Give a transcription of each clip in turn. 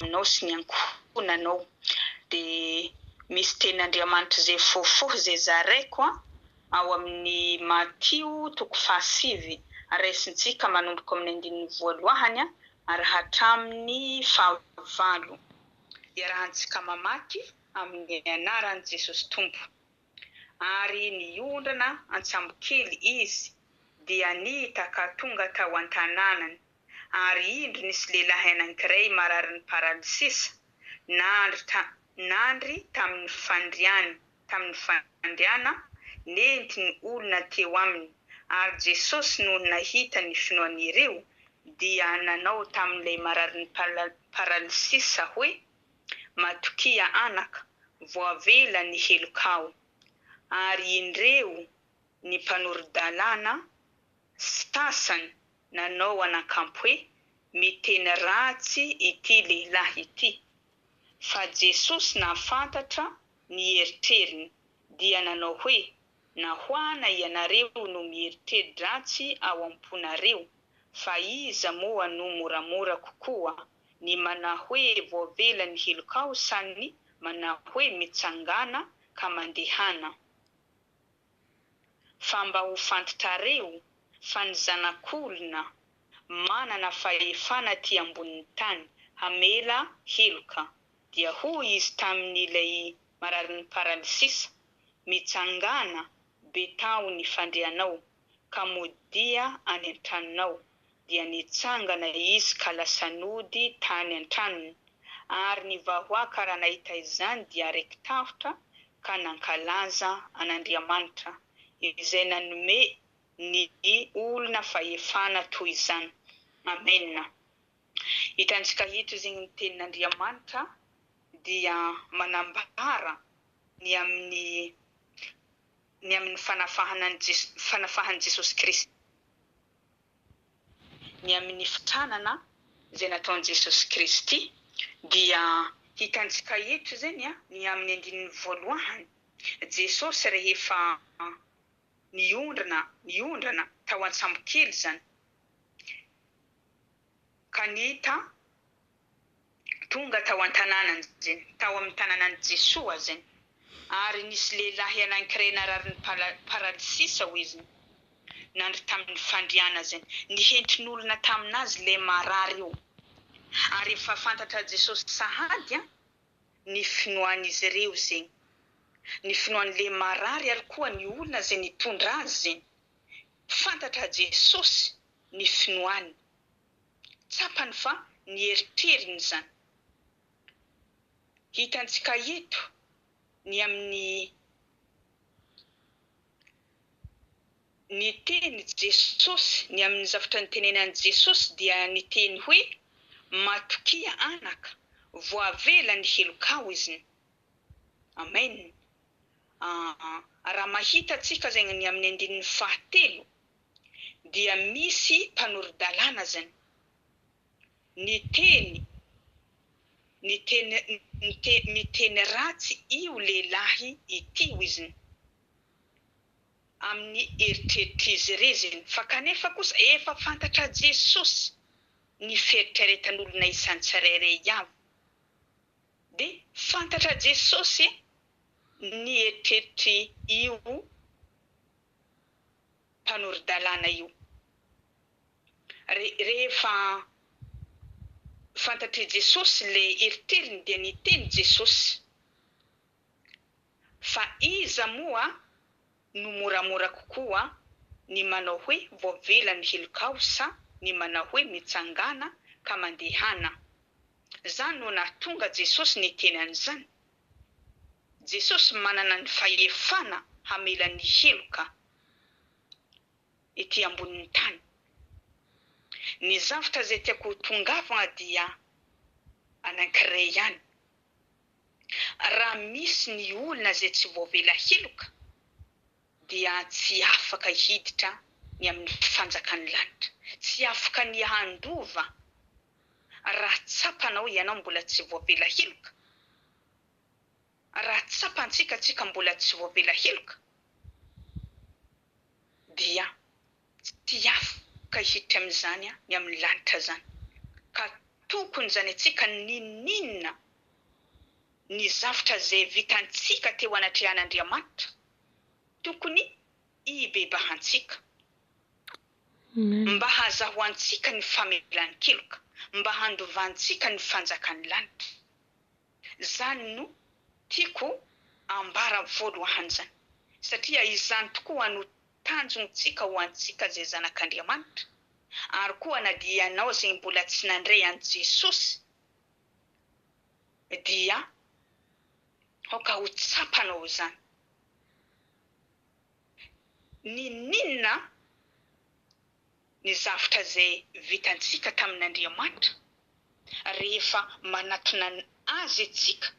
Aminao sy ny ankohonanao. Dia misy tenin'Andriamanitra izay fohifohy izay zaraiko an, ao amin'ny Matio toko fahasivy, raisintsika manomboka amin'ny andininy voalohany ary hatramin'ny fahavalo. Iarahantsika mamaky amin'ny anaran'i Jesosy Tompo. Ary niondrana an-tsambokely izy, dia nita ka tonga tao an-tanànany. Ary indro nisy lehilahy anankiray mararin'ny paralysisa, nandry ta, nandry tamin'ny fandriany, tamin'ny fandriana nentin'ny olona teo aminy. Ary Jesosy nony nahita ny finoan'ireo, dia nanao tamin'ilay mararin'ny paralysisa hoe, Matokia anaka, voavela ny helokao. Ary indreo ny mpanori-dalàna sasany nanao anakampo hoe, Miteny ratsy ity lehilahy ity. Fa Jesosy nahafantatra ny eritreriny, dia nanao hoe, Nahoana ianareo no mieritreri-dratsy ao am-ponareo? Fa iza moa no moramora kokoa, ny manao hoe voavela ny helokao sa ny manao hoe mitsangàna ka mandehana? Fa mba ho fantatrareo fa ny Zanak'olona manana fahefana aty ambonin'ny tany hamela heloka. Dia hoy izy tamin'ilay mararin'ny paralysisa, Mitsangàna, betaho ny fandrianao, ka modia any an-tranonao. Dia nitsangana izy ka lasa nody tany an-tranony. Ary ny vahoaka raha nahita izany dia raiki-tahotra ka nankalaza an'Andriamanitra, izay nanome ny olona fahefana toy izany. Amena. Hitantsika eto izegny ny tenin'Andriamanitra dia manambara ny amin'ny ny amin'ny fanafahana an'i Jes- fanafahan'i Jesosy Kristy. Ny amin'ny fitranana izay nataon'i Jesosy Kristy dia hitantsika eto izany ny amin'ny andininy voalohany, Jesosy rehefa niondrana niondrana tao an-tsambokely izany ka nita tonga tao an-tanànany izany, tao amin'ny tanànan'i Jesoa izany, ary nisy lehilahy anankiray nararin'ny paralysisa hoy izy, nandry tamin'ny fandriana izany, nihentin'olona tamin'azy ilay marary io, ary efa fantatra Jesosy sahady an, ny finoan'izy ireo izeny, ny finoan'ilay marary ary koa ny olona izay nitondra azy izeny, fantatra Jesosy ny finoany. Tsapany fa ny eritreriny izany. Hitantsika eto ny amin'ny niteny Jesosy, ny amin'ny zavatra nitenenan'i Jesosy dia niteny hoe, Matokia anaka, voavela ny helokao izny. Amen. Aa raha mahita antsika zegny ny amin'ny andininy fahatelo dia misy mpanori-dalàna zany niteny niteny nite miteny ratsy io lehilahy ity hoiziny amin'ny eritreritr'izy irey zeny fa kanefa kosa efa fantatra Jesosy ny fieritreretan'olona isan-tsirairay avy dia fantatra Jesosy ny eritreritry io mpanori-dalàna io. Rehefa fantatr'i Jesosy ilay eritreriny dia niteny Jesosy fa iza moa no moramora kokoa ny manao hoe voavela ny helokao sa ny manao hoe mitsangàna ka mandehana? Zany no nahatonga Jesosy niteny an'izany. Jesosy manana ny fahefana hamela ny heloka ety ambonin'ny tany. Ny zavtra izay tiako ho tongavagna dia anankiray ihany, raha misy ny olona izay tsy voavela heloka dia tsy afaka hiditra ny amin'ny fanjakan'ny lanitra, tsy afaka ny handova raha tsapanao ianao mbola tsy voavela heloka, raha tsapantsika tsika mbola tsy voavela heloka dia tsy afaka hiditra amin'izany ny amin'ny lanitra zany ka. Tokony izany antsika n'inon'inona ny zavtra izay vitantsika teo anatrehan'Andriamanitra, tokony hibebahantsika. Mba hazahoantsika ny famelan-keloka, mba handovantsika ny fanjakan'ny lanitra. Izany no tiako ambara voalohany izany, satria izany tokoa no tanjontsika ho antsika izay zanak'Andriamanitra, ary koa na dia ianao izay mbola tsy nandray an'i Jesosy dia aoka ho tsapanao izany. N'inon'inona ny zavtra izay vitantsika tamin'Andriamanitra, rehefa manatona Azy antsika,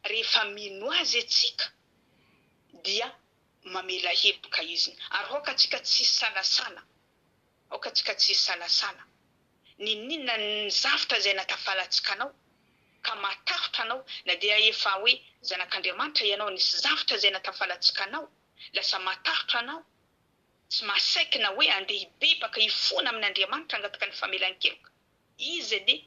rehefa mino Azy antsika, dia mamela heloka Izy. Ary aoka antsika tsy hisalasala, aoka antsika tsy hisalasala. N'inon'inona ny zavtra izay natafalatsika anao, ka matahotra anao, na dia efa hoe zanak'Andriamanitra ianao, nisy zavtra izay natafalatsika anao, lasa matahotra anao, tsy mahasaiky na hoe andeha hibebaka hifona amin'Andriamanitra hangataka ny famelan-keloka, Izy anie,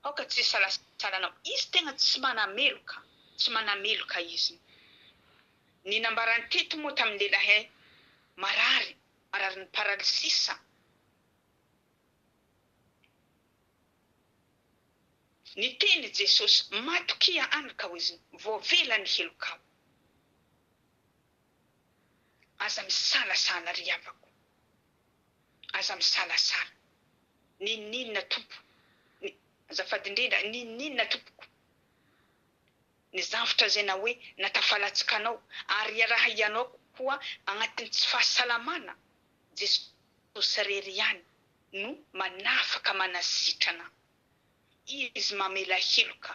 aoka tsy hisalasala anao, Izy tegna tsy manameloka, tsy manameloka Izy. Ny nambarany teto moa tamin'ny lehilahy marary, mararin'ny paralysisa, Niteny Jesosy, Matokia anaka, hoy Izy, voavela ny helokao. Aza misalasala ry havako. Aza misalasala. N'inon'inona Tompo, ny, azafady indrindra, n'inon'inona Tompoko, ny zavtra izay na hoe natafalatsika anao, ary raha ianao koa agnatin'ny tsy fahasalamana, Jesosy irery ihany no manafaka manasitrana. Izy mamela heloka.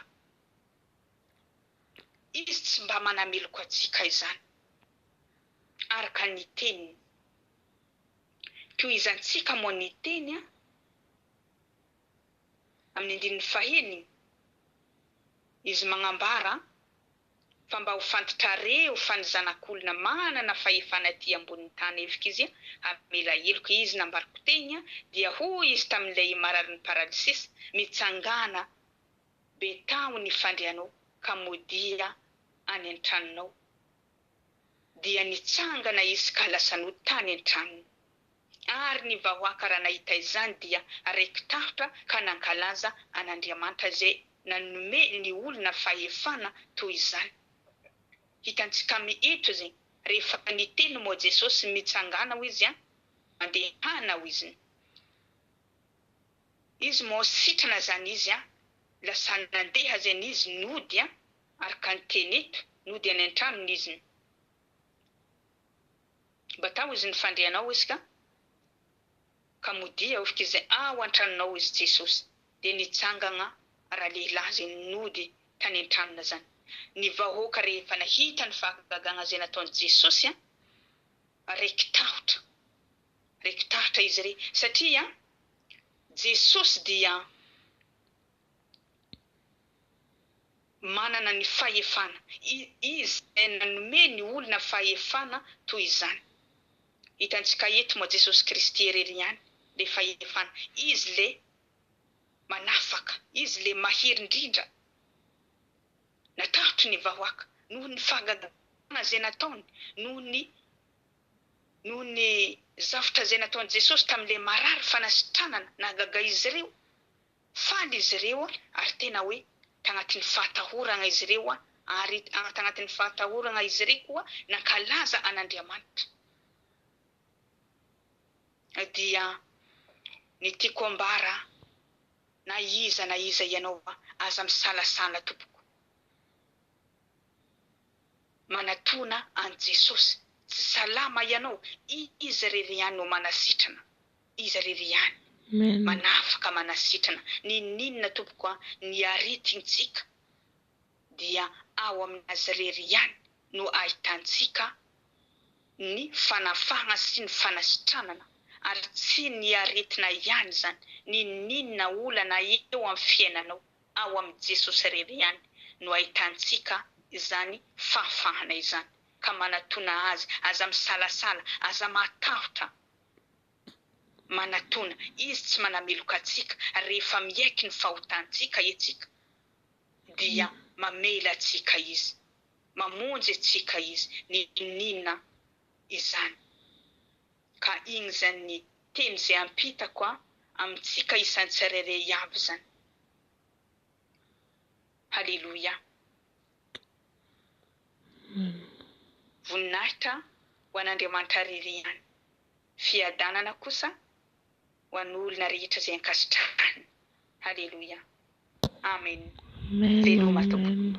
Izy tsy mba manameloka antsika izany, araka ny teniny. Tohizantsika moa ny teny amin'ny andininy fahenina, izy magnambara fa mba ho fantatrareo fa ny Zanak'olona manana fahefana aty ambonin'ny tany hevika izy hamela heloka izy nambarako teny dia hoy izy tamin'ilay mararin'ny paralysisa, mitsangàna Betaho ny fandrianao ka modia any an-tranonao. Dia nitsangana izy ka lasa nody tany an-tranony. Ary ny vahoaka raha nahita izany dia raiki-tahotra ka nankalaza an'Andriamanitra izay nanome ny olona fahefana toy izany. Hitantsika eto izay rehefa niteny moa Jesosy mitsangàna hoy izy an, mandehana hoy izy. Izy moa sitrana zany izy an, lasa nandeha zany izy nody an, araka ny teny eto, nody any an-tranony izy. Mba tao izy ny fandrianao izy ka, ka modia ofika izy ao an-tranonao izy Jesosy, dia nitsangagna ralehilahy zay nody tany an-tranona zany. Ny vahoaka rehefa nahita ny fahagagagna zay nataon'i Jesosy an, raiki-tahotra. Raiki-tahotra izy re, satria Jesosy dia manana ny fahefana. Izy izay nanome ny olona fahefana toy izany. Hitantsika eto moa Jesosy Kristy irery ihany le fahefana. Izy le manafaka, Izy le mahery indrindra. Natahotry ny vahoaka noho ny fahagagana izay nataony, noho ny Noho ny zavtra izay nataon'i Jesosy tamin'ilay marary fanasitranana nahagaga izy ireo, faly izy ireo ary tena hoe tagnatin'ny fahatahoragna izy ireo ary tagnatin'ny fahatahoragna izy ireo koa nankalaza an'Andriamanitra. Dia ny tiako ambara na iza na iza ianao aza misalasala tompoko. Manatona an'i Jesosy. Tsy salama ianao, Izy irery ihany no manasitrana, Izy irery ihany manafaka manasitrana. N'inon'inona tompoko a, ny aretintsika dia ao amin'Azy irery ihany no ahitantsika ny fanafahana sy ny fanasitranana ary tsy ny aretina ihany izany, n'inon'inona olana eo amin'ny fiainanao. Ao amin'i Jesosy irery ihany no ahitantsika izany fahafahana izany, ka manatona Azy, aza misalasala, aza matahotra. Manatona. Izy tsy manameloka antsika rehefa miaiky ny fahotantsika itsika dia mamela antsika Izy. Mamonjy antsika Izy. N'inon'inona izany. Ka igny zany ny teny izay ampitako amintsika isan-tsirairay avy izany. Haleloia. Voninahitra ho an'Andriamanitra irery ihany. Fiadanana kosa ho an'olona rehetra izay ankasitrahany. Haleloia. Amen. Amen Veloma tompoko. amen.